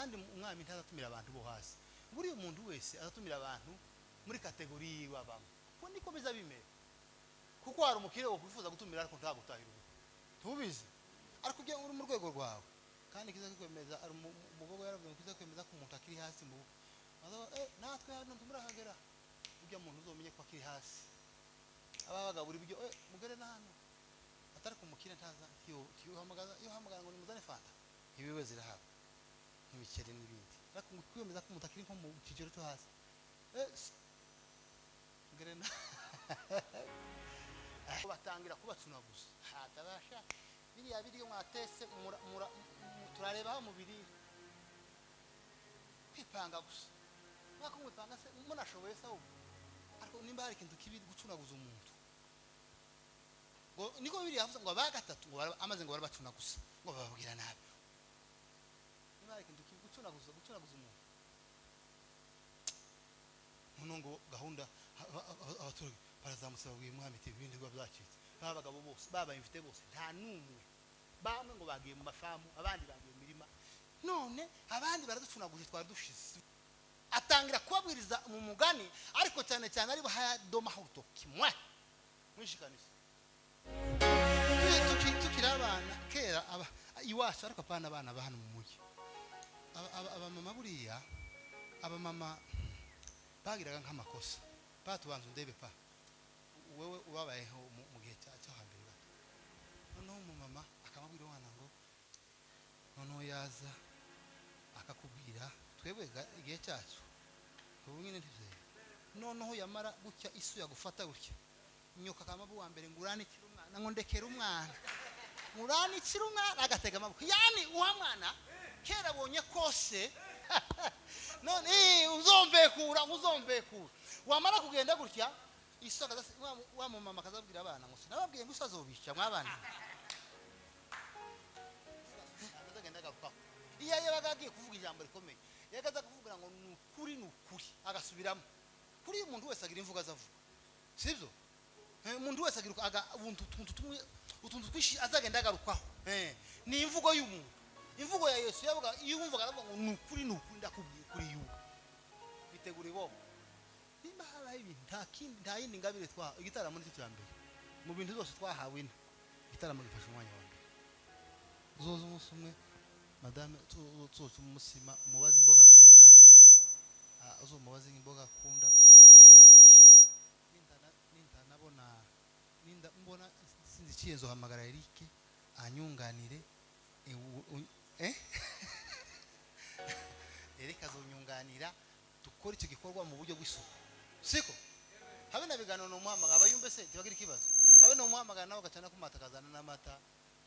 Kandi umwami ntazatumira abantu bo hasi. Buriya umuntu wese azatumira abantu muri catégorie yiwe abamo, kuko niko biza bimera. Kuko hari umukire wakwifuza gutumira ariko ntagutahira ubukwe, tubizi. Ariko ujya uri mu rwego rwawe, kandi kiza kikwemeza. Ari umugogo yaravuze ngo kiza kwemeza ko umuntu akiri hasi mu bukwe. Bazavuga, natwe hano ntimurahagera. Ujya muntu uzomenye ko akiri hasi, aba bagabura ibyo, mugere na hano. Atari ku mukire ntaza, ntiyohamagaza. Iyo uhamagara ngo nimuzane fanta, ibiwe zirahaba nk'ibikeri n'ibindi. Ariko ngo kwiyemeza ko umuntu akiri nko mu kigero cyo hasi, mugere na batangira kubacunaguza, hatabasha biriya biryo mwatese, turareba aho mubirira. Kwipanga gusa, mwaka mwipanga se munashoboye se ahubwo. Ariko nimba hari ikintu kibi, gucunaguza umuntu, ngo niko biriya yavuze ngo aba gatatu ngo amaze ngo barabacunaguza, ngo bababwira nabi. Nimba hari ikintu kibi, gucunaguza umuntu. Noneho ngo gahunda, abaturage barazamutse, babwiye umwami ati ibindi biba byacitse. Ba bagabo bose babaye invité bose, nta n'umwe. Bamwe ngo bagiye mu mafamu, abandi bagiye mu mirima, none abandi baraducunaguje, twari dushize. Atangira kubabwiriza mu mugani, ariko cyane cyane ari hayadomaho urutoki mwe mwishikanise. Tukiri abana kera, aba iwacu, ariko apana abana ba hano mu mujyi, abamama, buriya abamama bagiraga nk'amakosa. Batubanza undebe pa wewe ubabayeho mu gihe cyo hambere gato. Noneho umumama akamabwira umwana ngo noneho yaza akakubwira, twebwe igihe cyacu ubu nyine ntibyera. Noneho yamara gutya, isu yagufata gutya, nyoka akaba uwa mbere ngo uranikire umwana, ngo ndekere umwana, uranikire umwana, agatega amaboko. Yani uwa mwana kera abonye kose, none uzombekura, uzombekura. Wamara kugenda gutya, isu wa mumama akazabwira abana ngo sinababwiye ngo isu azobica mwabana. Azagenda agarukaho. Iyo yabaga agiye kuvuga ijambo rikomeye, yagaza kuvuga ngo ni ukuri, ni ukuri, agasubiramo. Kuri umuntu wese agira imvugo azavuga, sibyo? Umuntu wese agira utuntu tumwe, utuntu twinshi azagenda agarukaho. Ni imvugo y'umuntu. Imvugo ya Yesu yavuga, iyo wumvaga aravuga ngo ni ukuri, ni ukuri, ndakubwiye kuri yuko bitegura ibomba. Nimba habaho ibintu, nta kindi, nta yindi ngabire twahawe, igitaramo nicyo cya mbere mu bintu zose twahawe. Ino igitaramo gifashe umwanya wa mbere. Uzoza umunsi umwe, madame, tuzoca umusima, umubaze imboga akunda, uzomubaze imboga akunda, tuzishakishe. Nintanabona, ninda mbona sinzi iciye, nzohamagara Eric anyunganire. Eric azonyunganira, dukore icyo gikorwa mu buryo bw'isuku, siko? Habe na biganiro, numuhamagara abayumve se ntibagira ikibazo. Habe numuhamagara nawe agacana ku mata, akazana n'amata,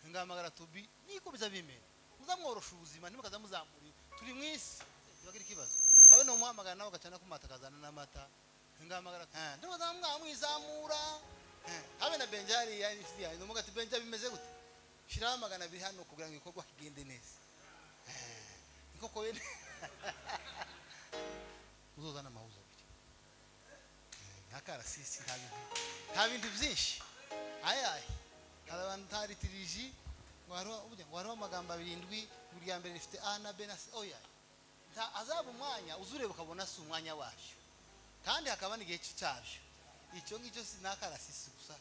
ngahamagara tubi, niko biza bimera. Muzamworosha ubuzima, ntimukaza muzamura, turi mu isi, ntibagira ikibazo. Habe numuhamagara nawe agacana ku mata, akazana n'amata, ngahamagara ntimukaza mwamwizamura. Habe na Benjari ya inshuti yanjye, numuga ati: "Benja, bimeze gute? Shiraho 200 hano kugira ngo igikorwa kigende neza." Niko bene uzozana amahuzo abiri nka karasisi. Nta bintu byinshi. Ayaye, hari abantu nta liturgie, ngo hariho burya, ngo hariho amagambo arindwi, buri rya mbere rifite a na b na c. Oya, nta azaba umwanya uzureba ukabona si umwanya wabyo, kandi hakaba n'igihe cyabyo. Icyo ngicyo si n'akarasisi gusa,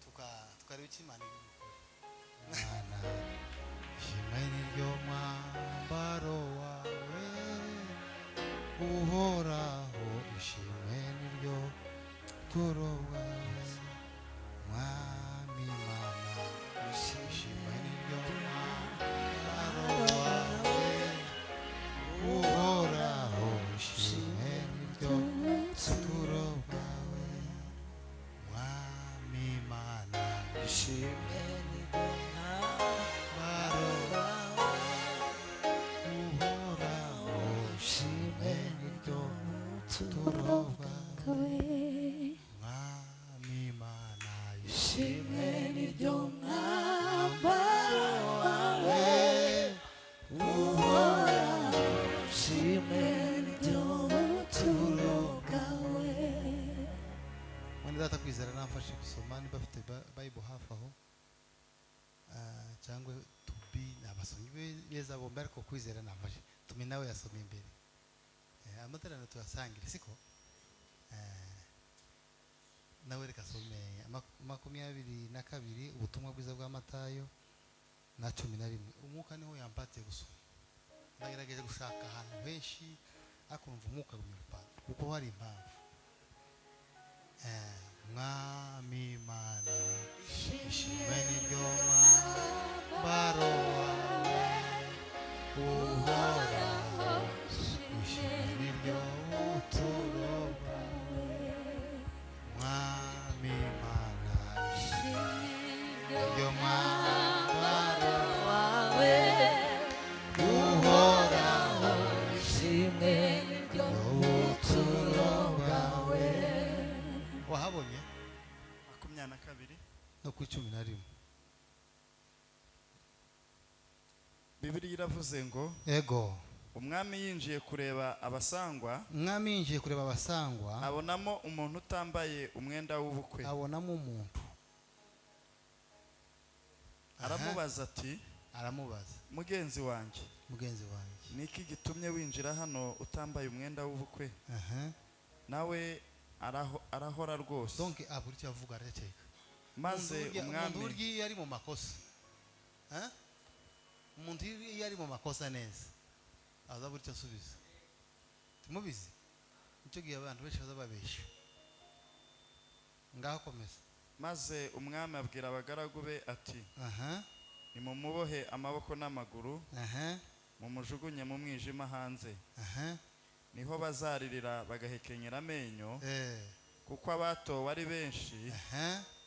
tukareba icyo Imana iri bukore. Mana, ishimwe ni ryo mwambaro wawe uhoraho, ishimwe ni ryo turo bwawe. Mwami Mana, ishimwe ni ryo mwambaro wawe uhoraho, ishimwe ni ryo turo bwawe. Mwami Mana, Ishimwe ni ryo mwambaro wawe uhoraho, ishimwe ni ryo turo bwawe. Mwami Mana, ishimwe ni ryo mwambaro wawe uhoraho, ishimwe ni ryo buturo bwawe. Mwene data Kwizera namfashe gusoma, niba afite Bible hafi aho, cyangwa tubi, ni abasomyi beza bombi, ariko Kwizera namfashe. Tumi nawe yasomye imbere. Amateraniro tuyasangire, siko? Nawe reka asome 22, ubutumwa bwiza bwa Matayo na 11. Umwuka niho yampatiye gusoma. Ndagerageje gushaka ahantu henshi ariko numva umwuka gumye gupata kuko hari impamvu. Mwami Mana, ishimwe niryo mwambaro wawe uhoraho, ishimwe niryo buturo bwawe. Mwami Mana, ishimwe niryo mwambaro wawe uhoraho, ishimwe niryo buturo bwawe. Wahabonye 22 no ku 11. Bibiliya iravuze ngo Ego. Umwami yinjiye kureba abasangwa, Umwami yinjiye kureba abasangwa, abonamo umuntu utambaye umwenda w'ubukwe. Abonamo umuntu. Aramubaza ati, Aramubaza, mugenzi wanjye, mugenzi wanjye, niki gitumye winjira hano utambaye umwenda w'ubukwe? Nawe arahora rwose. Donc abura icyo avuga, araceceka. Maze Umuntu umwami burya iyo ari mu makosa, umuntu iyo ari mu makosa neza aza buri icyo asubiza. Tumubizi nicyo gihe abantu benshi baza babesha. Ngaho komeza. Maze umwami abwira abagaragu be ati, nimumubohe amaboko n'amaguru, mumujugunye mu mwijima hanze, niho bazaririra bagahekenyera amenyo, kuko abatowe ari benshi,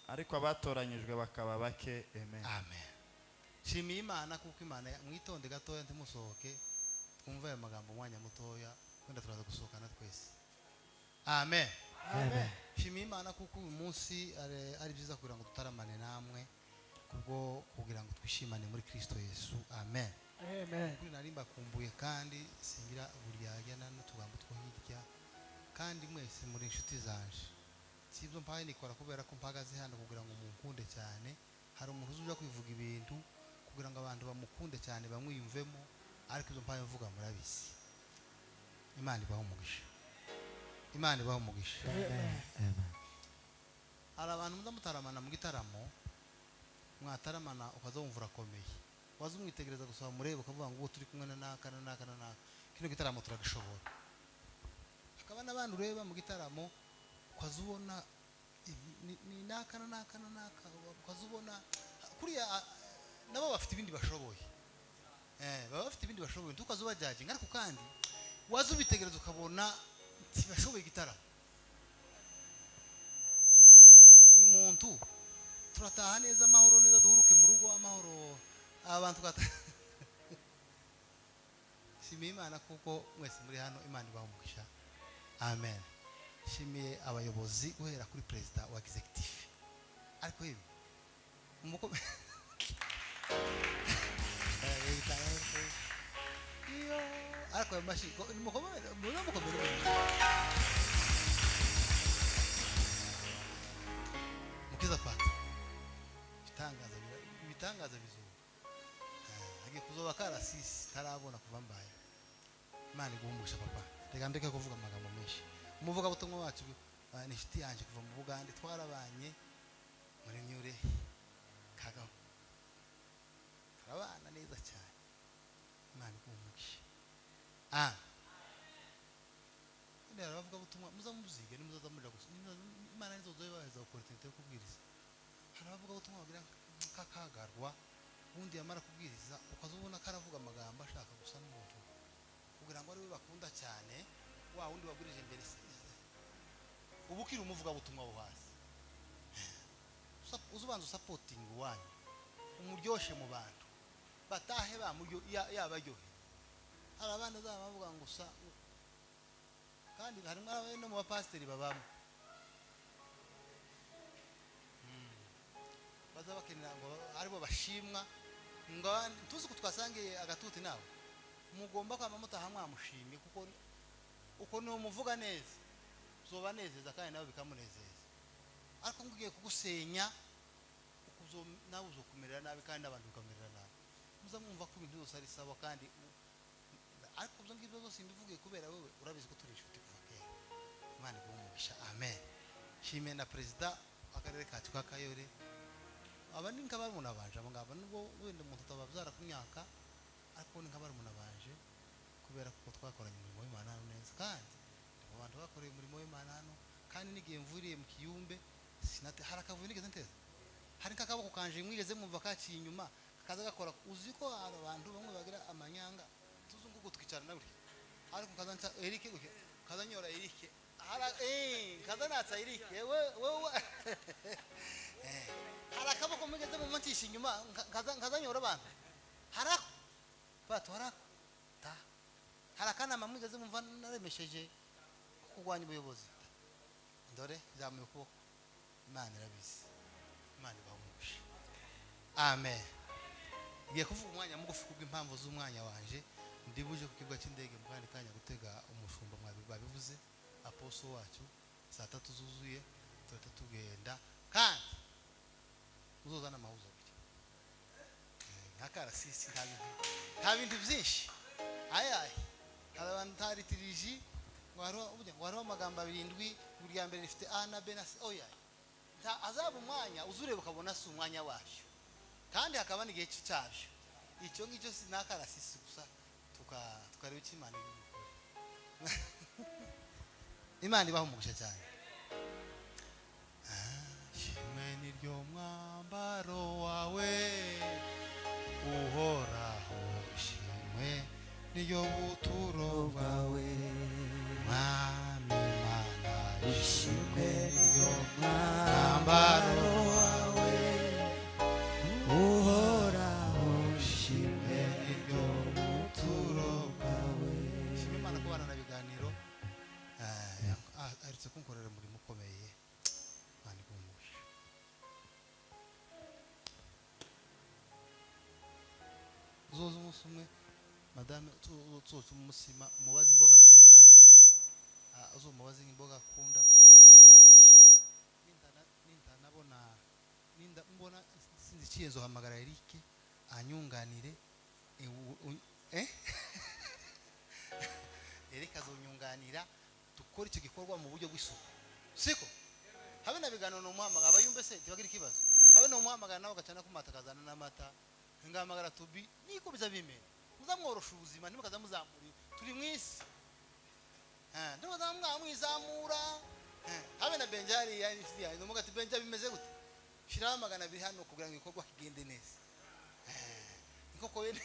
ariko abatoranyijwe bakaba bake. Amen. Amen. Shimiye Imana kuko Imana, mwitonde gatoya ntimusohoke, twumve aya magambo umwanya mutoya, wenda turaza gusohokana twese. Amen. Amen. Shimiye Imana kuko uyu munsi ari byiza kugira ngo tutaramane namwe, kubwo kugira ngo twishimane muri Kristo Yesu. Amen. Amen. Kuri nari mbakumbuye kandi singira uburyarya n'utugambo two hirya, kandi mwese muri inshuti zanje. Sibyo mpaye nikora kubera ko mpagaze hano kugira ngo munkunde cyane. Hari umuntu uzuja kwivuga ibintu kugira ngo abantu bamukunde cyane bamwiyumvemo, ariko ibyo mpaye mvuga murabizi. Imana ibahe umugisha. Imana ibahe umugisha. Amen. Hari abantu muza mutaramana mu gitaramo, mwataramana ukaza wumva urakomeye, waza umwitegereza gusa wamureba ukavuga ngo ubu turi kumwe na naka na naka na naka, kino gitaramo turagishobora. Hakaba n'abandi ureba mu gitaramo ukaza ubona ni naka na naka na naka, ukaza ubona kuriya nabo bafite ibindi bashoboye. Baba bafite ibindi bashoboye, ntukaza ubajyaginga, ariko kandi waza ubitegereza ukabona ntibashoboye igitaramo. Uyu muntu turataha neza amahoro neza, duhuruke mu rugo amahoro, abantu twata. Shimiye Imana kuko mwese muri hano, Imana ibahe umugisha. Amen. Shimiye abayobozi guhera kuri perezida wa executive. Ariko yewe umuko iyo ariko ayo mashi mukomere, mukomere. Mukiza pata ibitangaza bizuba. Agiye kuzoba karasisi tarabona kuva mbaye. Imana iguhumusha papa. Reka ndeke kuvuga amagambo menshi. Umuvuga butumwa wacu ni inshuti yanjye kuva mu Bugande, twarabanye muri Nyure Kagabo, turabana neza cyane. Imana iguhumusha. Ndera abavuga butumwa muza muzige nimuzaza murira gusa. Imana nizo zobahereza opportunity yo kubwiriza. Hari abavuga butumwa bagira kakagarwa, ubundi yamara kubwiriza ukaza ubona karavuga amagambo ashaka gusa n'umuntu kugira ngo ari we bakunda cyane, wa wundi wabwirije imbere ubu ukiri umuvuga butumwa wo hasi. Uzubanza supporting wanyu, umuryoshe mu bantu batahe bamuryo yabaryohe. Hari abandi azaba bavuga ngo sa, kandi harimo no mu bapasiteri babamo baza bakenera ngo aribo bashimwa, ngo tuzi ko twasangiye agatuti nawe mugomba kwama mutaha mwamushimye, kuko uko ni umuvuga neza uzobanezeza kandi nawe bikamunezeza. Ariko ngiye kugusenya ukuzo nawe uzokumerera nabi kandi abantu bakamerera nabi. Muza mwumva ko ibintu byose ari sawa, kandi Ariko ibyo ngibyo byose mbivugiye kubera wewe urabizi ko turi inshuti kuva kera. Imana iguhe umugisha, amen. Nshimiye na perezida w'akarere kacu ka Kayore. Aba ni nk'abarumuna banje abo ngabo, nubwo wenda umuntu atababyara ku myaka, ariko ni nk'abarumuna banje kubera ko twakoranye umurimo w'Imana hano neza, kandi ni mu bantu bakoreye umurimo w'Imana hano. Kandi n'igihe mvuriye mu kiyumbe sinate hari akavuyo nigeze nteza, hari nk'akaboko kanje mwigeze mwumva kaciye inyuma kaza gakora. Uzi ko hari abantu bamwe bagira amanyanga tuzungu twicarana na gutya, ariko kaza nca Eric gutya, kaza nyora Eric, kaza natsa Eric wewe hari akaboko mwigeze mwumva ncisha inyuma kaza nyora abantu, harako bato harako ta hari akanama mwigeze mwumva naremesheje kurwanya ubuyobozi. Dore zamuye ukuboko, Imana irabizi, Imana ibaha umugisha, amen. Ngiye kuvuga umwanya mugufi kubw'impamvu z'umwanya wanje. Ndibuje ku kibuga cy'indege mu kandi kanya gutega umushumba babivuze aposo wacu saa 3 zuzuye tuhita tugenda, kandi uzozana amahuzo abiri nka karasisi, nta bintu byinshi. Ayaye hari abantu taritiriji ngo hariho amagambo 7, buri ya mbere rifite A na B na C. Oya, azaba umwanya uzureba ukabona si umwanya wabyo, kandi hakaba n'igihe cyabyo. Icyo ngicyo si nakarasisi gusa, tukareba icyo Imana iri gukora. Imana ibaha umugisha cyane. Shimwe niryo mwambaro wawe uhoraho, shimwe niryo buturo bwawe Mwami Mana, ishimwe niryo mwambaro wawe uhoraho, shimwe niryo buturo bwawe. Shimwe Imana kubana na biganiro, aherutse kunkorera umurimo ukomeye. Imana iguhe umugisha. Uzoza umunsi umwe madame tuzoca umusima umubaze imboga akunda, uzomubaze imboga akunda tuzishakishe. Nintanabona ninda mbona sinzi ikiye nzohamagara Eric anyunganire. Eric azonyunganira dukore icyo gikorwa mu buryo bw'isuku, siko? Habe na biganiro n'umuhamagara abayumbe se tibagira ikibazo, habe n'umuhamagara nawe agacana ku mata akazana n'amata, ngahamagara tubi niko biza bimera. Muzamworosha ubuzima ntimukaza muzamura, turi mu isi ntimukaza mwamwizamura. Habe na Benjari ya inshuti yanjye numuga ati Benja bimeze gute, shiraho 200 hano kugira ngo igikorwa kigende neza. Inkoko yene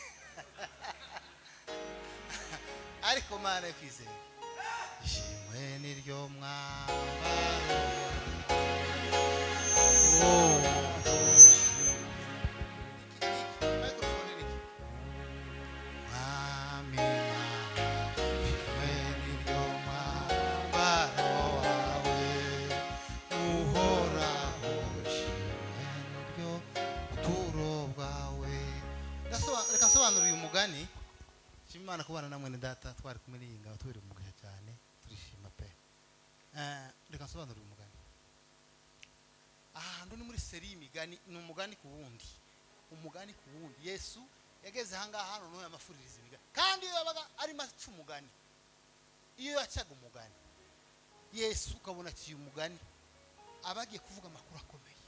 ariko Mana yo kwizera, ishimwe niryo mwambaro Mwami Mana, ishimwe niryo mwambaro wawe uhoraho, ishimwe niryo buturo bwawe. Reka nsobanure uyu mugani. Shima Imana kubana na mwene data, twari kumwe n'iyinga tubiri umugisha cyane, turishima pe. Reka nsobanure uyu mugani. Ahantu ni muri seri y'imigani, ni umugani ku wundi, umugani ku wundi. Yesu yageze ahangaha hano n'uyu amafuririza imigani, kandi iyo yabaga arimo aca umugani, iyo yacaga umugani Yesu ukabona aciye umugani, aba agiye kuvuga amakuru akomeye.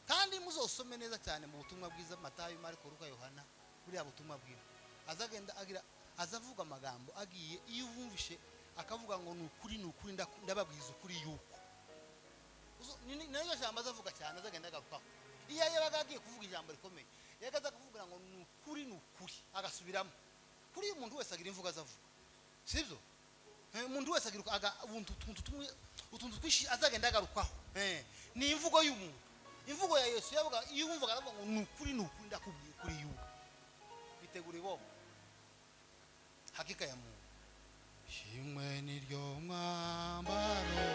Kandi muzosome neza cyane mu butumwa bwiza Matayo, Mariko, Luka, Yohana, buriya butumwa bwiza azagenda agira azavuga amagambo agiye, iyo uvumvishe akavuga ngo ni ukuri ni ukuri ndababwiza ukuri yuko naryo jambo azavuga cyane, azagenda agarukaho. Iyo yabaga agiye kuvuga ijambo rikomeye, yagaza kuvuga ngo ni ukuri ni ukuri, agasubiramo. Kuri uyu muntu wese agira imvugo azavuga, sibyo? Umuntu wese agira utuntu twinshi azagenda agarukaho. Ni imvugo y'umuntu, imvugo ya Yesu yavuga, iyo wumvaga aravuga ngo ni ukuri ni ukuri ndakubwiye ukuri yuko. Bitegura ibomba hakika ya Mungu. Shimwe niryo mwambaro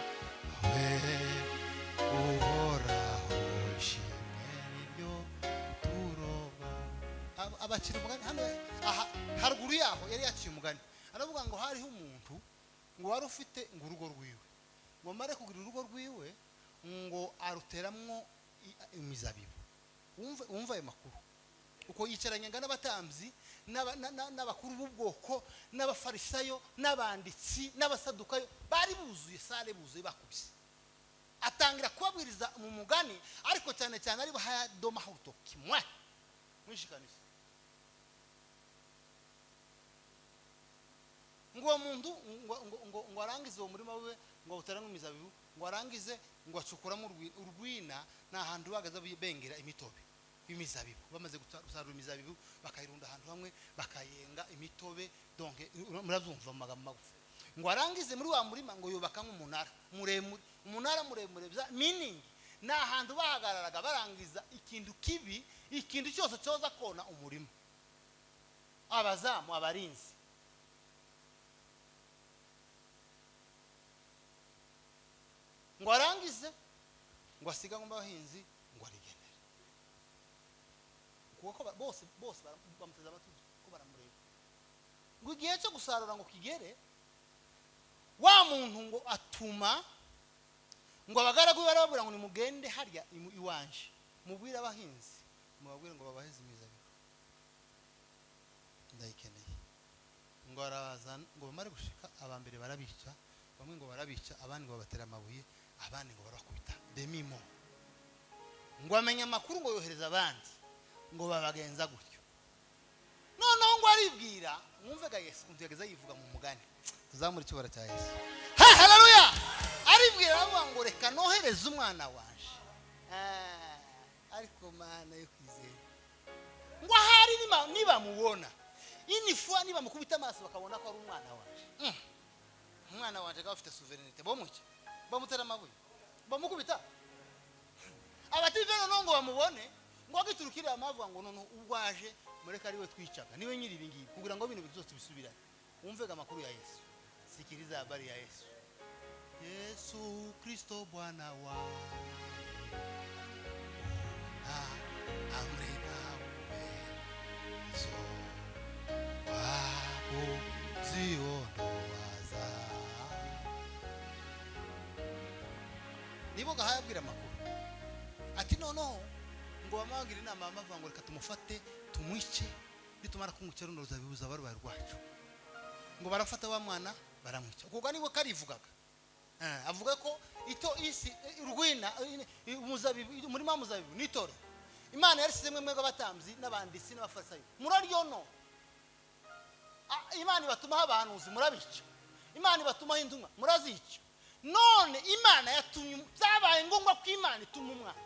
wawe uhoraho, ishimwe niryo buturo bwawe. Abacira umugani hano aha haruguru yaho yari yaciye umugani, aravuga ngo hariho umuntu ngo wari ufite ngo urugo rwiwe, ngo mare kugira urugo rwiwe ngo aruteramwo imizabibu. Wumva ayo makuru. Uko yicaranye n'abatambyi n'abakuru b'ubwoko n'abafarisayo n'abanditsi n'abasadukayo, bari buzuye sale, buzuye bakubise. Atangira kubabwiriza mu mugani, ariko cyane cyane ari bahadoma urutoki mwe mwishikanise. Ngo uwo muntu ngo arangize uwo murima we, ngo awuteremo imizabibu, ngo arangize ngo acukuramo urwina. Ni ahantu bagaza bengera imitobe y'imizabibu, bamaze gusarura imizabibu bakayirunda ahantu hamwe, bakayenga imitobe. Donc murabyumva mu magambo magufi. Ngo arangize muri wa murima ngo yubaka nk'umunara muremure, umunara muremure bya meaning ni ahantu bahagararaga barangiza ikintu kibi, ikintu cyose cyoza kona umurima, abazamu, abarinzi. Ngo arangize ngo asiga ngo abahinzi ngo arigenere, kuko bose bose bamuteze amatwi ko baramureba. Ngo igihe cyo gusarura ngo kigere, wa muntu ngo atuma ngo abagaragu barababwira ngo nimugende harya iwanje mubwire abahinzi, mubabwire ngo babaheze imizabibu, ndayikeneye. Ngo arabaza ngo bamare gushika, abambere barabica, bamwe ngo barabica, abandi ngo babatera amabuye, abandi ngo barabakubita demimo. Ngo amenya amakuru ngo yohereza abandi ngo babagenza gutyo. Noneho ngo aribwira, mwumvega Yesu ukuntu yageza yivuga mu mugani, tuzamura icyubahiro cya Yesu. Ha, haleluya! Aribwira aravuga ngo reka nohereze umwana wanje. Ariko Mana yo kwizera, ngo ahari nibamubona inifua, nibamukubita amaso bakabona ko ari umwana wanje, umwana wanje akaba afite souveraineté, bomwica, bamutera amabuye, bamukubita. Abative noneho ngo bamubone, ngo agiturukire amavuga ngo noneho ubwaje mureka ariwe twicaga, niwe nyiri ibi ngibi, kugira ngo ibintu byose bisubirane. Wumvega amakuru ya Yesu, sikiliza habari ya Yesu. Yesu Kristo Bwana wa na amri na uwezo wako ziondoaza. Nibo gahayabwira amakuru ati noneho ngo bamagira inama bavuga ngo reka tumufate tumwice, nitumara kumwica runo ruzabibuza barubaye rwacu. Ngo barafata wa mwana baramwica. Ubwo niwe karivugaga, avuga ko ito isi urwina umuzabibu, umurima w'umuzabibu nitore Imana yarisizemwe mwebwe abatambyi n'abanditsi n'abafarisayo, muraryono. Imana ibatumaho abahanuzi murabica, Imana ibatumaho intumwa murazica. None Imana yatumye, byabaye ngombwa ko Imana ituma umwana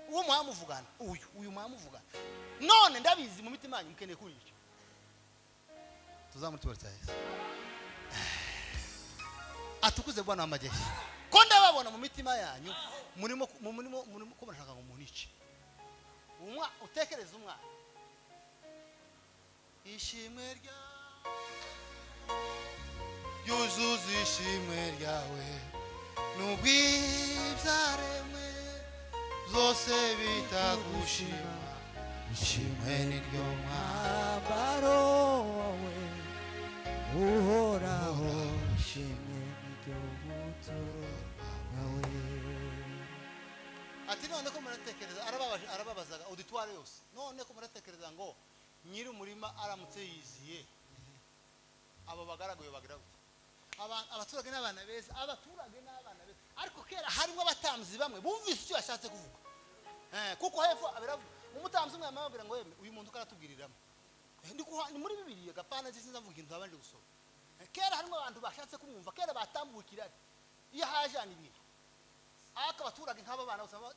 uwo muhamuvugana, uyu muhamuvugana. None ndabizi mu mitima yanyu mukeneye kunyica. Tuzamure icyubahiro cya Yesu. Atukuze Bwana w'amajeshi, ko ndababona mu mitima yanyu murimo murimo murimo ko murashaka ngo munice. Umwa utekereza umwana, ishimwe ryawe yuzuza ishimwe ryawe, n'ubwibyaremwe byose bitagushima, ishimwe niryo mwambaro wawe uhoraho, ishimwe niryo buturo bwawe. Ati none ko muratekereza, arababazaga auditoire yose, none ko muratekereza ngo nyiri umurima aramutse yiziye abo bagaragu bagira gute? Abaturage n'abana beza, abaturage n'abana beza. Ariko kera harimo abatambyi bamwe bumvise icyo yashatse kuvuga. Kuko hepfo abiravuga umutambyi umwe yamabwira ngo yeme uyu muntu karatubwiriramo. Ndi muri Bibiliya gapana sinzi mvuga intu abanje gusoma. Kera harimo abantu bashatse kumwumva, kera batambukira iyo hajana ibintu. Aka abaturage nk'aba bana usaba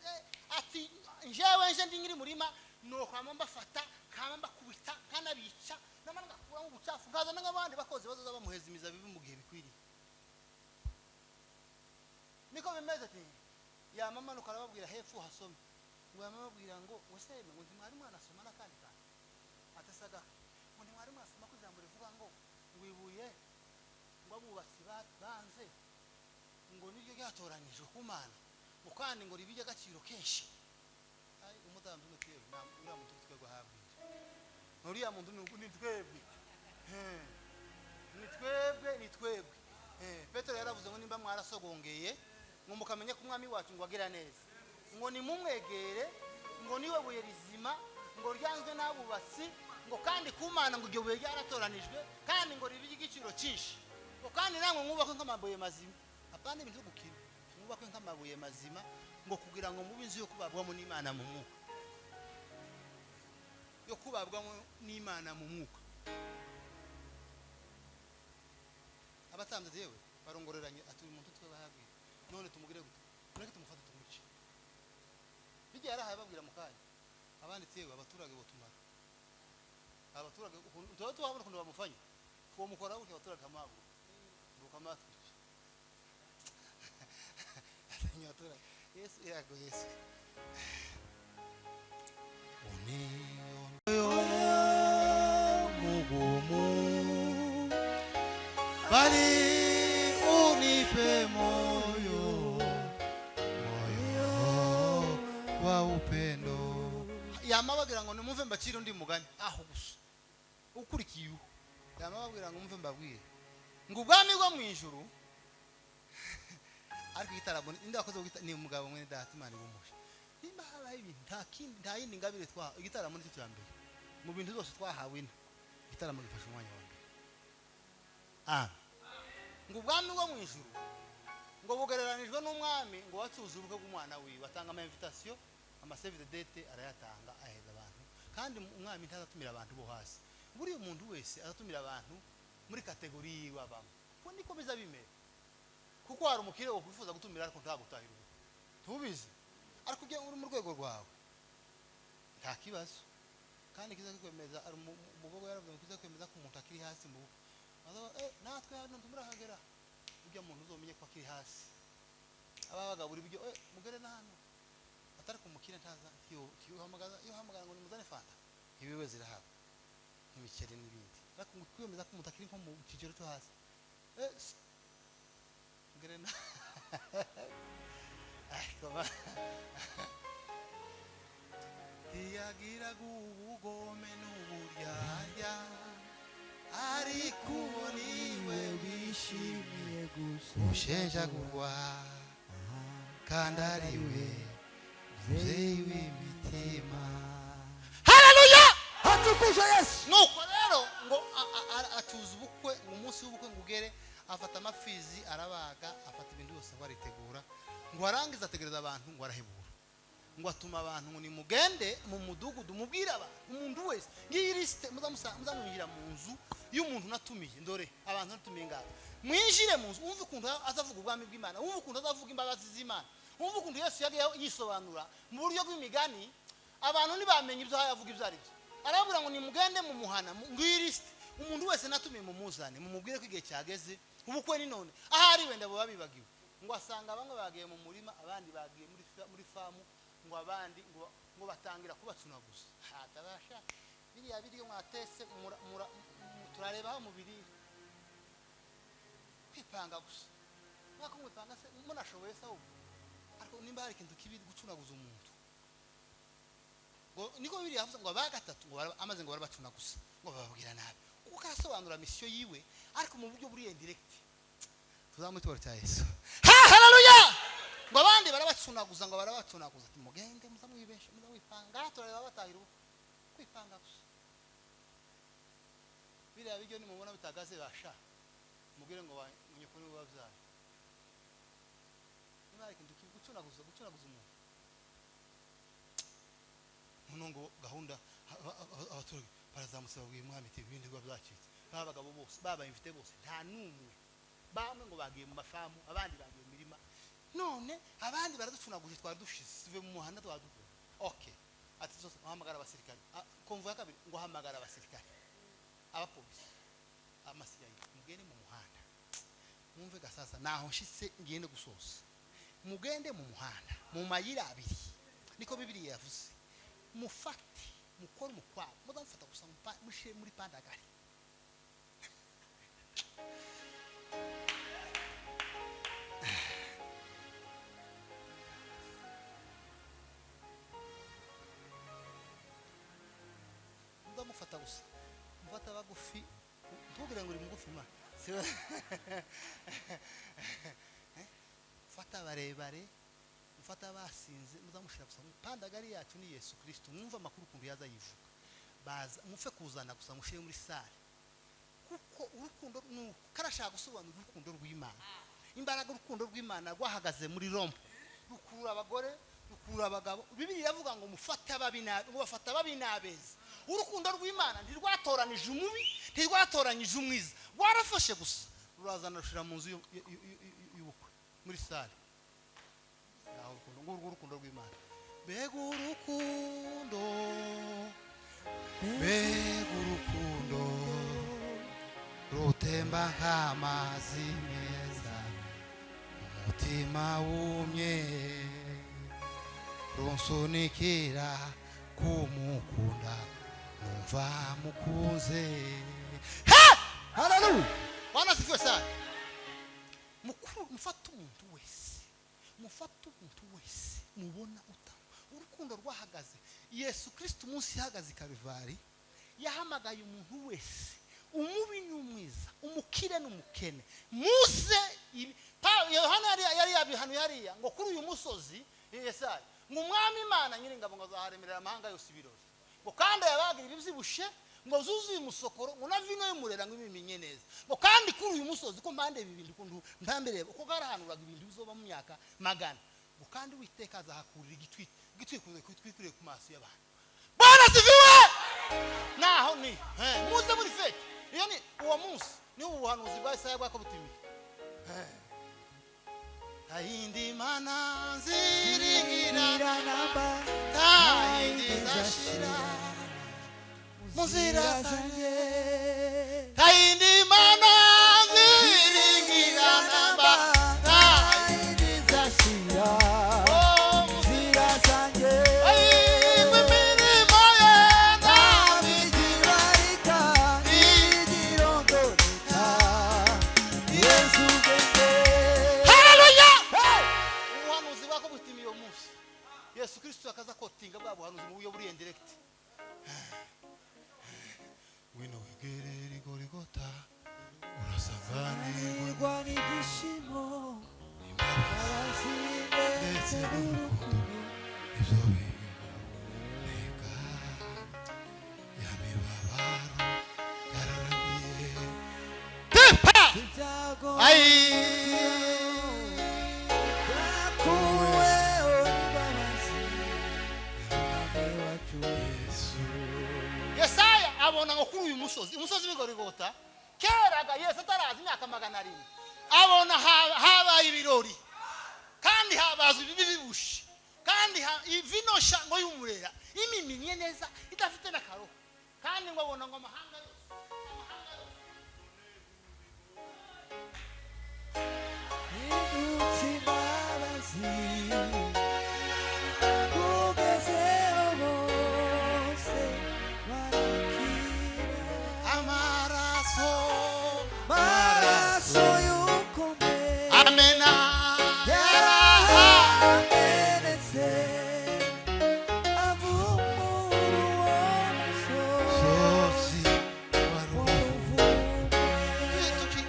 ati njewe nje ndi nyiri murima no kwama mbafata kama mbakubita nkanabica namara ngakuramo ubucafu nkaza n'abandi bakoze bazoza bamuheza imizabibu mu gihe bikwiriye. Niko bimeze. Ati yamamanuka arababwira hepfo hasome, ngo yamababwira ngo wese ngo ntimwari mwanasoma n'akandi kantu atasaga, ngo ntimwari mwasoma ko ijambo rivuga ngo ngo ibuye ngo abubatsi banze ngo niryo ryatoranyijwe ku Mana, ngo kandi ngo ribije agaciro kenshi. Ai umutambyi umwe twebwe uriya muntu twebwe ahabwira, uriya muntu ni twebwe, ni twebwe, ni twebwe. Petero yaravuze ngo nimba mwarasogongeye ngo mukamenya ko umwami wacu ngo agira neza, ngo nimumwegere, ngo niwe buye rizima, Ngo ryanzwe n'abubatsi, ngo kandi kumana ngo iryo buye ryaratoranijwe, kandi ngo ribe igiciro cyinshi. Ngo kandi namwe mwubakwe nk'amabuye mazima. Apana ibintu byo gukina. Mwubakwe nk'amabuye mazima ngo kugira ngo mube inzu yo kubabwamo n'Imana mu mwuka. Yo kubabwamo n'Imana mu mwuka. Abatambyi yewe barongoreranye ati uyu muntu twe bahabwiye none tumugire gute? Mureke tumufate tumwice. Bijya yarahaye babwira mukanya. Abanditse yewe abaturage botumara. Abaturage tuba tuhabona ukuntu bamufanya. Uwo mukora gutya abaturage amabwo. Bukamatwi. Abaturage Yesu yago Yesu. Mugumu bali unipe moyo, moyo wa upendo. Yamababwira ngo nimumve mbacire undi mugani aho gusa ukurikiye uwo. Yamababwira ngo mumve mbabwire ngo ubwami bwo mu ijuru. Ariko igitaramo indi wakoze ni umugabo mwene data Imana ibumuhe. Nimba habaye ibintu nta kindi nta yindi ngabire twa igitaramo nicyo cya mbere mu bintu byose twahawe ino igitaramo gifashe umwanya wa mbere. Ngo ubwami bwo mu ijuru ngo bugereranijwe n'umwami ngo wacuze ubukwe bw'umwana wiwe, atanga ama invitation, ama save the date arayatanga aheza abantu. Kandi umwami ntazatumira abantu bo hasi. Buri umuntu wese azatumira abantu muri kategori yiwe abamo. Ko niko biza bimera. Kuko hari umukire wo kwifuza gutumira ariko ntagutahira ubukwe. Tubizi. Ariko ujya uri mu rwego rwawe nta kibazo. Kandi kiza kwemeza ari umugogo yaravuze ngo kiza kwemeza ko umuntu akiri hasi mu bukwe. Natwe hano tumurahagera. Ujya muntu uzomenye ko akiri hasi. Ababaga buri buryo mugere na hano. Atari kumukira ntaza tiyo iyo hamagara ngo nimuzane fanta. Ibiwe zirahaba. N'ibikere n'ibindi. Ariko kwemeza ko umuntu akiri nko mu kigero cyo hasi. Mugere na koma. Ntiyagira ubugome n'uburyarya, ariko uwo niwe wishimiye gusa ushenjagurwa, kandi ari we mubyeyi w'imitima. Haleluya! Hatukuzwe Yesu. Nuko rero ngo atuza ubukwe, ngo umunsi w'ubukwe ngo ugere, afata amapfizi arabaga, afata ibintu byose ngo aritegura, ngo arangize ategereza abantu ngo arahebura. Ngo atuma abantu ngo nimugende mu mudugudu mubwire abantu, umuntu wese ngiyi liste muzamwinjira mu nzu y'umuntu natumiye, ndore abantu natumiye ngabo. Mwinjire mu nzu wumve ukuntu azavuga ubwami bw'Imana, wumve ukuntu azavuga imbabazi z'Imana, wumve ukuntu Yesu yagiye yisobanura mu buryo bw'imigani. Abantu ntibamenye ibyo yavuga ibyo ari byo. Arababwira ngo nimugende mu muhana, ngiyi liste, umuntu wese natumiye mumuzane, mumubwire ko igihe cyageze, ubukwe ni none. Ahari wenda bo babibagiwe. Ngo asanga bamwe bagiye mu murima, abandi bagiye muri famu, ngo abandi ngo batangira kubacunaguza. Hatabasha biriya biryo mwatese turareba aho mubiri kwipanga gusa. Mwako mwipanga se munashoboye se ubu. Ariko nimba hari ikintu kibi gucunaguza umuntu. Ngo niko biriya yavuze ngo abagatatu ngo amaze ngo barabacunaguza, ngo bababwira nabi. Kuko arasobanura mission yiwe ariko mu buryo buri indirect. Tuzamutora cya Yesu. Ha, haleluya! Ngo abandi barabacunaguza, ngo barabacunaguza ati mugende muzamwibesha, muzamwipanga, turareba batahira ubu. Kwipanga gusa. Biriya biryo nimubona bitagaze basha. Mugire ngo nyoko ni babyaye. Niba hari ikintu kibi gucunaguza, gucunaguza umuntu. Noneho ngo gahunda abaturage barazamutse babwiye umwami ati ibindi biba byacitse. Babagabo bose babaye invite bose nta numwe. Bamwe ngo bagiye mu mafamu, abandi bagiye mu mirima. None abandi baraducunaguje twari dushize tuve mu muhanda twaduvuye. Okay. Ati zose hamagara abasirikare. Konvo ya kabiri ngo hamagara abasirikare. Abapolisi. Amasiyayi mugende mu muhanda. Mwumve gasasa naho nshitse ngende gusoza. Mugende mu muhanda mu mayira abiri. Niko Bibiliya yavuze. Mufate mukore mukwabo. Muzamufata gusa mushire muri pandagari. Mufata gusa mufata bagufi, ntugire ngo uri mugufi ma fata barebare Mufata abasinze muzamushira gusa pandagari yacu ni Yesu Kristo. Mwumva amakuru ukuntu yaza yivuga. Baza mupfe kuzana gusa mushire muri sale. Kuko urukundo nuko karashaka gusobanura urukundo rw'Imana. Imbaraga urukundo rw'Imana rwahagaze muri Roma. Rukurura abagore, rukurura abagabo. Bibiliya iravuga ngo mufate ababi nabi, ngo bafata ababi n'abeza. Urukundo rw'Imana ntirwatoranije umubi, ntirwatoranyije umwiza. Rwarafashe gusa rurazana rushira mu nzu y'ubukwe muri sale. Naho urukundo ngurwo urukundo rw'Imana. Mbega urukundo, mbega urukundo rutemba nk'amazi meza, umutima wumye runsunikira kumukunda, numva mukunze. Haleluya. Bwana asifiwe sana. Mukuru mufata umuntu wese, mufata umuntu wese mubona uta urukundo rwahagaze. Yesu Kristo umunsi yahagaze i Karuvali yahamagaye umuntu wese, umubi n'umwiza, umukire n'umukene, muze. Yohana yari yabihanuye hariya ngo kuri uyu musozi Yesaya ngo umwami Imana nyiringabo ngo azaharemerera amahanga yose ibirori, ngo kandi yabagira ibibyibushe ngo zuzuye umusokoro, ngo na vino y'umurera ngo ibimenye neza, ngo kandi kuri uyu musozi ko mpande ibi bintu ukuntu mpambereye uko garahanuraga ibintu bizoba mu myaka magana, ngo kandi Uwiteka azahakurira igitwikiriye kwitwikiriye ku maso y'abantu. Bwana asifiwe. Naho ni muze muri fete. Iyo ni uwo munsi ni ubuhanuzi bwa Yesaya bwakobutimiye. Tayindi mana nziringira tayindi zashira muzira zanjye, tayindi mana nziringira namba Tayindi zashira muzira zanjye. Ayigwe imirimo ye Ntabigibarika ntigirondoreka Yesu ubwenge. Haleluya. Ubuhanuzi bwakobutimiye uwo munsi Yesu Kristo akaza kotinga bwa buhanuzi mu buryo buri indirect. Wino wegerere Golgotha urasavanirwa Nirwa n'ibyishimo imbabazi ndetse n'urukundo ibyo biboneka ya mibabaro yararangiye. Depa! ibyago Ai! byakuweho n'imbabazi Umwami wacu Yesu. Yesaya abona ngo kuri uyu musozi, umusozi w'i Golgotha, keraga Yesu ataraza imyaka 700, abona habaye ibirori kandi habazwa ibibi bibushe, kandi ivino sha ngo y'umurera imiminye neza idafite n'akaroho, kandi ngo abona ngo amahanga yose, amahanga yose Indutse imbabazi kugezeho bose barakira. Amaraso, Maraso y'ukomeye amena yaramenetse avumura uwo musozi sozi w'uruvume.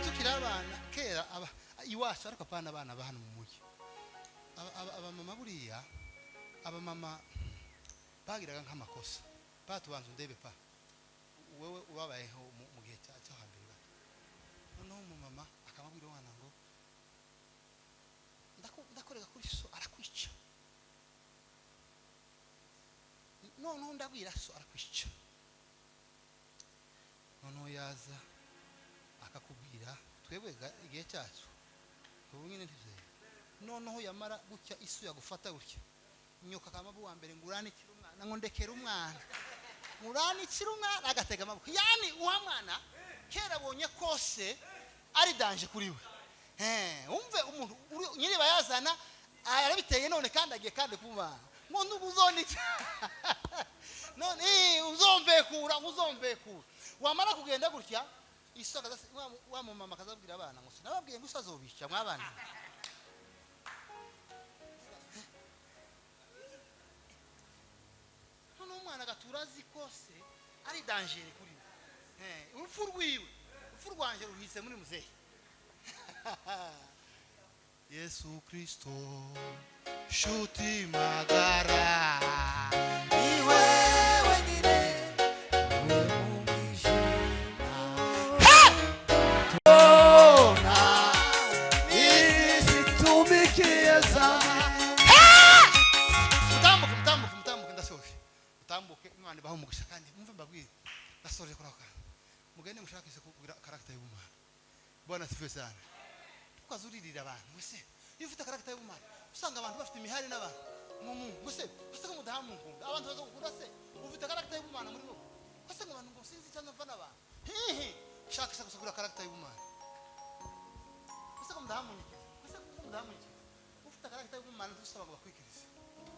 Tukiri abana kera iwacu, ariko apana abana ba hano mu mujyi, abamama buriya abamama bagiraga nk'amakosa. Batubanza undebe pa wewe ubabayeho mu gihe cyo hambere gato. Noneho umumama akamabwira umwana ngo ndakorega kuri so arakwica, noneho ndabwira so arakwica. Noneho yaza akakubwira twebwe igihe cyacu ubu nyine ntibyera. Noneho yamara gutya isu yagufata gutya nyoka akamabu wa mbere ngo uranikire umwana, ngo ndekere umwana, uranikire umwana, agatega amaboko. Yani uwa mwana kera abonye kose ari danje kuri we. Umve umuntu nyiri bayazana arabiteye none kandi agiye kandi kuma ngo nduguzonica none uzombekura, uzombekura. Wamara kugenda gutya isu wa mumama akazabwira abana ngo sinababwiye ngo isazobica mwabana. Noneho umwana agatura azi kose ari danger kuri we. Urupfu rwiwe, urupfu rwanje ruhise muri muzehe. Yesu Kristo shuti magara Niwe wenyine we mu mwijima Ona isi tumikiye zambi. Mutambuke, mutambuke, mutambuke, ndasoje. Mutambuke, Imana ibahe umugisha kandi mwumve mbabwire. Ndasoje kuri ako kantu. Mugende mushakishe kugira character y'ubumana. Bwana asifiwe sana. Tukazuririra abantu mwese. Iyo ufite character y'ubumana usanga abantu bafite imihari n'abantu. Mumu, mwese ese ko mudahamu nkunda. Abantu bazokukunda se. Ufite character y'ubumana muri wowe. Ese ngo abantu ngo sinzi cyangwa mva n'abantu. Hihi, shakisha gusa kugira character y'ubumana. Ese ko mudahamunyikiza. Ese ko mudahamunyikiza. Ufite character y'ubumana ntusaba ngo bakwikirize.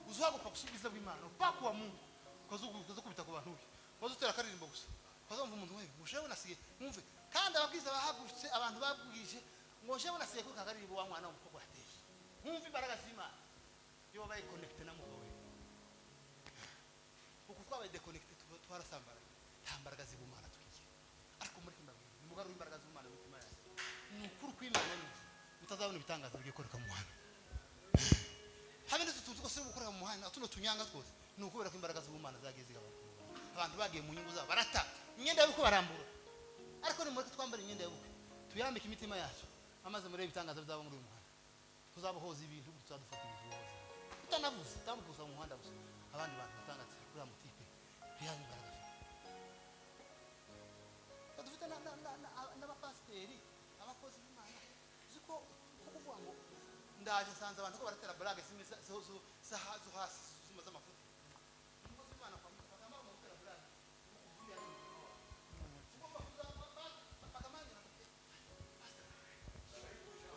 Uzuhaguruka gusa ubwiza bw'Imana, upako wa Mungu ukazukubita ku bantu be, ukazutera akaririmbo gusa, ukazumva umuntu we ngo jewe nasigaye mwumve. Kandi ababwiza bahagurutse, abantu babwije ngo jewe nasigaye kuri ka karirimbo wa mwana w'umukobwa yateye. Mwumve imbaraga z'Imana iyo wabaye connecté na Mwuka we. Uku twabaye déconnecté twarasambara, nta mbaraga z'Imana tukigira. Ariko muri kimbabwira nimugarure imbaraga z'Imana mu mitima yanyu. Ni ukuri kw'Imana neza mutazabona ibitangaza bigiye koreka mu muhanda. Habe ndetse tuzi ko se gukorera mu muhanda tuno tunyanga twose ni ukubera ko imbaraga z'Imana zagiye zigabanuka. Abantu bagiye mu nyungu zabo barata imyenda y'ubukwe barambura. Ariko nimureke twambara imyenda y'ubukwe tuyambike imitima yacu, amaze murebe ibitangaza bizaba muri uyu muhanda. Tuzabohoza ibintu, tuzadufata ibintu bibohoza utanavuze utambuka gusa mu muhanda gusa, abandi bantu batangaza uriya mutipe uriya imbaraga afite. Dufite n'abapasiteri, abakozi b'Imana, uzi ko kuvuga ngo ndaje nsanze abantu ko baratera blague zimwe zo hasi zima z'amafuti. Umukozi w'Imana kwa bakama gutera blague ukubwira ni ugomba kuza bakamanya pastor.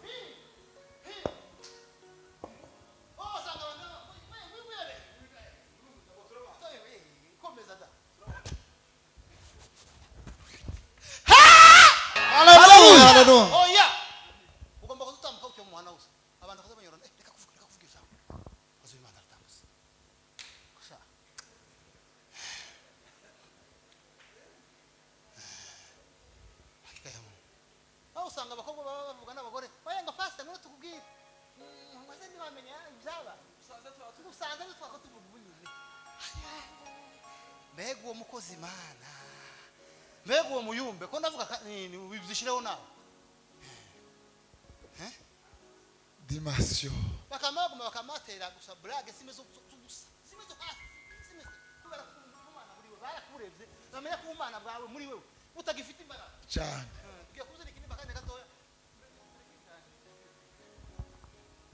Hi hi, oh, usanga abantu we we we komeza da. Haleluya, haleluya. Oya, ugomba kuzutambuka ucyo mu muhanda gusa, abantu bakaza banyurana, reka kuvuga, reka kuvuga ijambo. Umukozi w'Imana aratambutse gusa. Hakika ya Mungu, aho usanga abakobwa baba bavuga n'abagore, oya ngo pastor ngo tukubwire, maze ntibamenya ibyaba tugusanze twako tuvuga ubu nyine. Mbega uwo mukozi Imana, mbega uwo muyumbe ko ndavuga ubishireho nawe. Dimension. Bakama baguma bakamatera gusa blague zimwe z'ubusa, zimwe zo hasi, zimwe kubera ko ubumana muri wewe barakurebye, bamenya ko ubumana bwawe muri wewe butagifite imbaraga cyane. Tugiye kuzana ikindi akanya gatoya.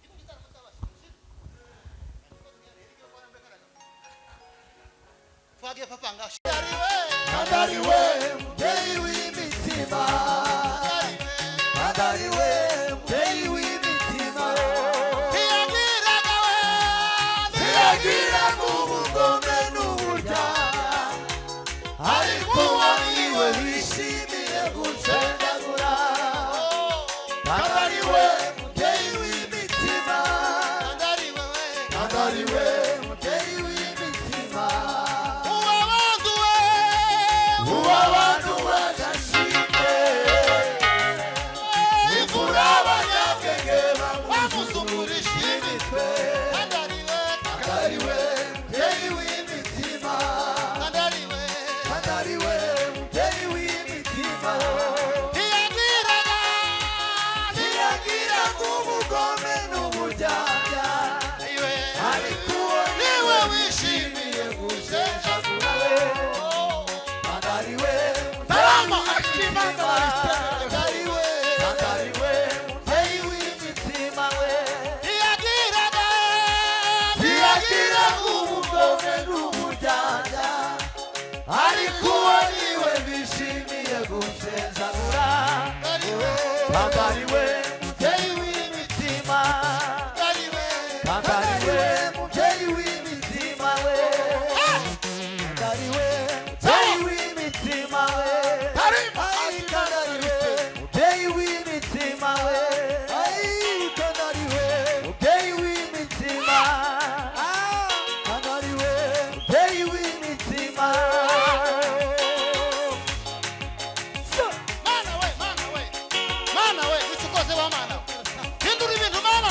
Kino gitaramo cy'abashyitsi twagiye papa ngaho Kandi ari we mubyeyi w'imitima, kandi ari we mubyeyi w'imitima, ntiyagiraga we ntiyagira ubugome n'uburyarya, ariko uwo niwe wishimiye gucengagura. Kandi ari we mubyeyi w'imitima, kandi ari wewe kandi ari we mubyeyi w'imitima, uwabantu we uwo abantu badashimye imvura, abanyabwenge bamusukurisha imitwe. Kandi ari we Kandi ari we mubyeyi w'imitima, kandi ari we kandi ari we mubyeyi w'imitima, ntiyagiraga ntiyagira ubugome n'uburyarya, iwe ariko uwo niwe niwe wishimiye wishimiye gusheshagura we. Kandi ari we Tarama mubyeyi akimana w'imitima, bariterera. kandi ari we, kandi ari we mubyeyi w'imitima we, ntiyagiraga ntiyagira ubugome n'uburyarya, ariko uwo niwe bishimiye gusheshagura. Ari we Kandi ari we mubyeyi w'imitima, ari we kandi ari we mubyeyi w'imitima we, kandi ari we mubyeyi w'imitima we, Tarima Ai, kandi ari we mubyeyi w'imitima we, Ai, kandi ari we mubyeyi w'imitima, kandi ari we mubyeyi w'imitima. So. Mana we, mana we, mana we, utukoze wa mana we, hindura ibintu mana.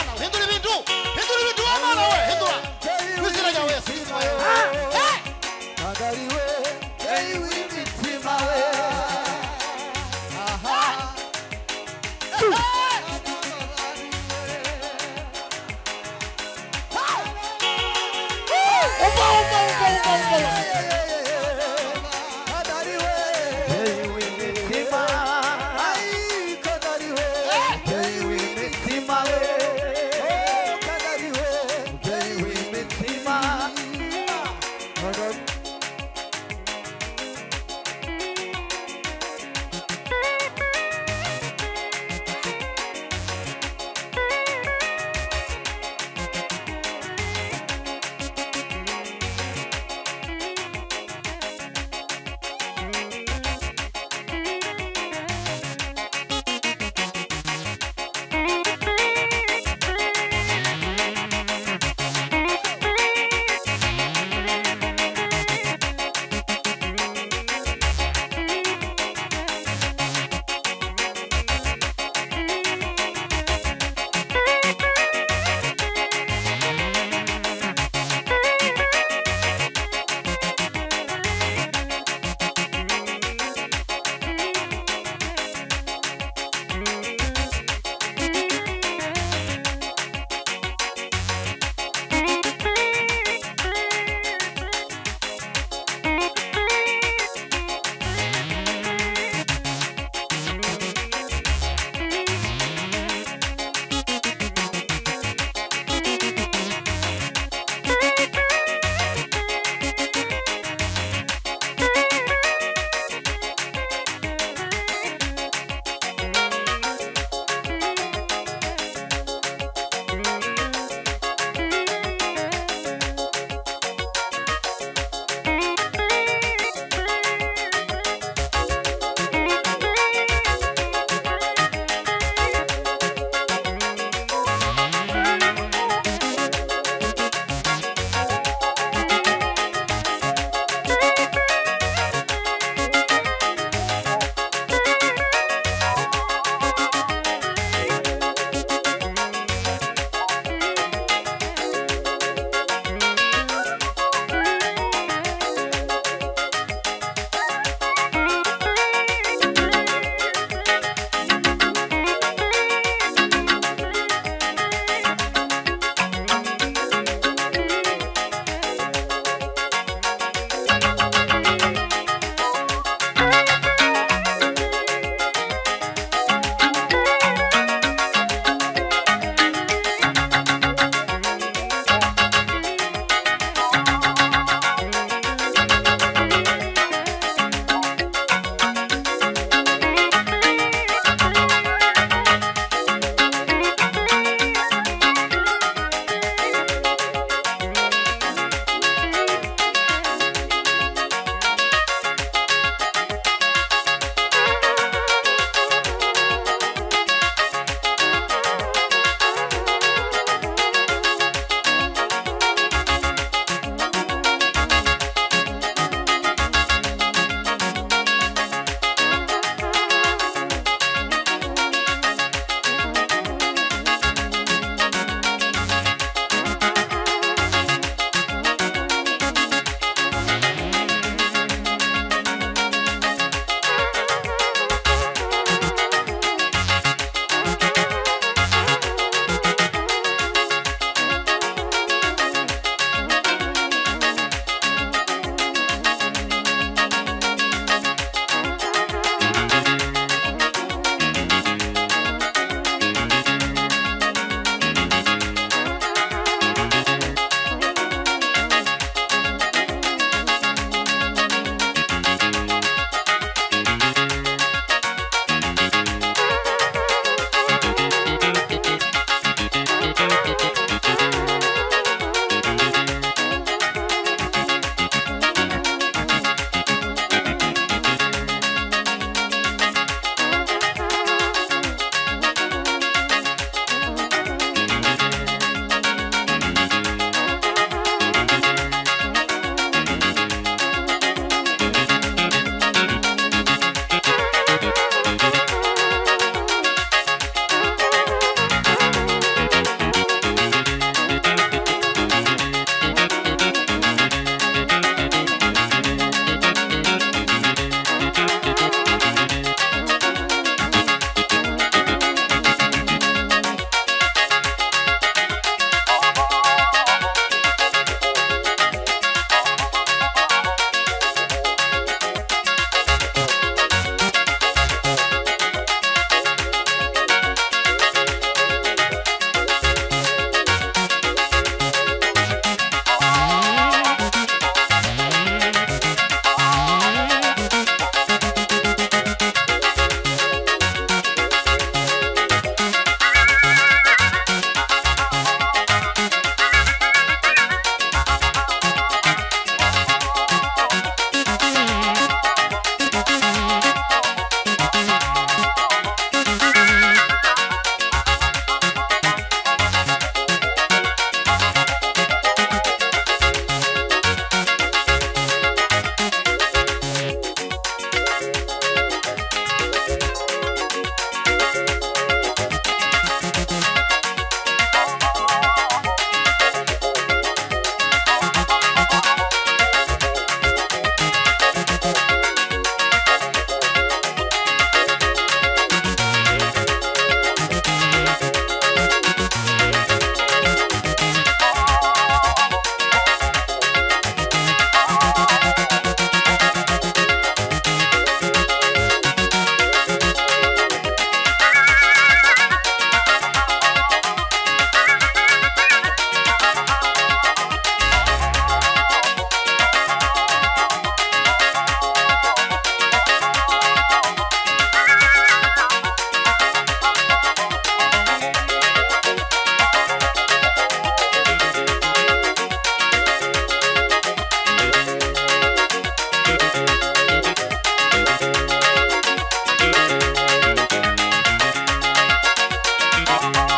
Hallelujah.